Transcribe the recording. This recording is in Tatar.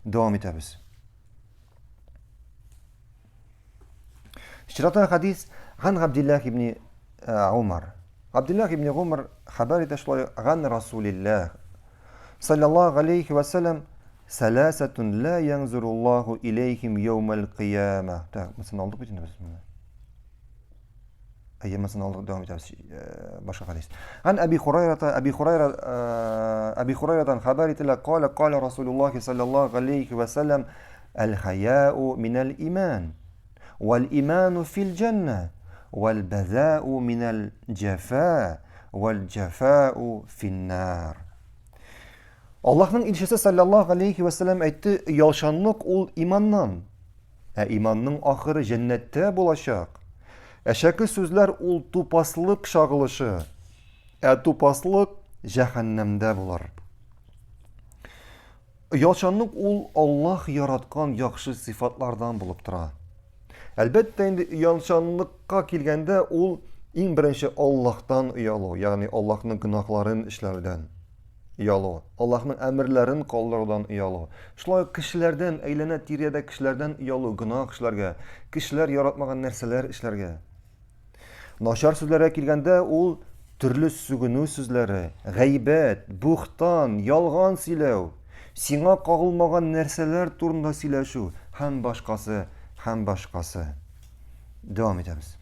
Дәвам итәбез. Чираттагы хадис Ган Габдиллах ибн э, Умар. Габдиллах ибн Умар хәбәр итә шулай Ган Расулиллах саллаллаху алейхи ва саллям Сәләсәтун ла янзуруллаху илейхим яумал кыяма. Так, монысын алдык бит инде без моны. Әйе, монысын алдык, дәвам итәбез. Э, башка хадис. Ан Әби Хурайрата, Әби Хурайра, э, Әби Хурайрадан хәбәр ителә, кала кала Расулуллах саллаллаху алейхи ва саллям, Әл-хаяу минәл иман, вәл иману фил җәннә, вәл бәзау минәл җәфа, вәл җәфау финнар. Аллаһның илчесе саллаллаху алейхи ва саллям әйтте, оялчанлык ул иманнан. Ә иманның ахыры җәннәттә булачак. Әшәке сүзләр ул тупаслык чагылышы. Ә тупаслык җәһәннәмдә булыр. Оялчанлык ул Аллаһ яраткан яхшы сыйфатлардан булып тора. Әлбәттә инде оялчанлыкка килгәндә ул иң беренче Аллаһтан оялу, ягъни Аллаһның гөнаһларын эшләүдән оялу, Аллаһның әмерләрен калдырудан оялу. Шулай ук кешеләрдән, әйләнә-тирәдә кешеләрдән оялу, гөнаһ эшләргә, кешеләр яратмаган нәрсәләр эшләргә. Начар сүзләргә килгәндә, ул төрле сүгенү сүзләре, гайбәт, бухтан, ялган сөйләү, сиңа кагылмаган нәрсәләр турында сөйләшү һәм башкасы, һәм башкасы. Дәвам итәбез.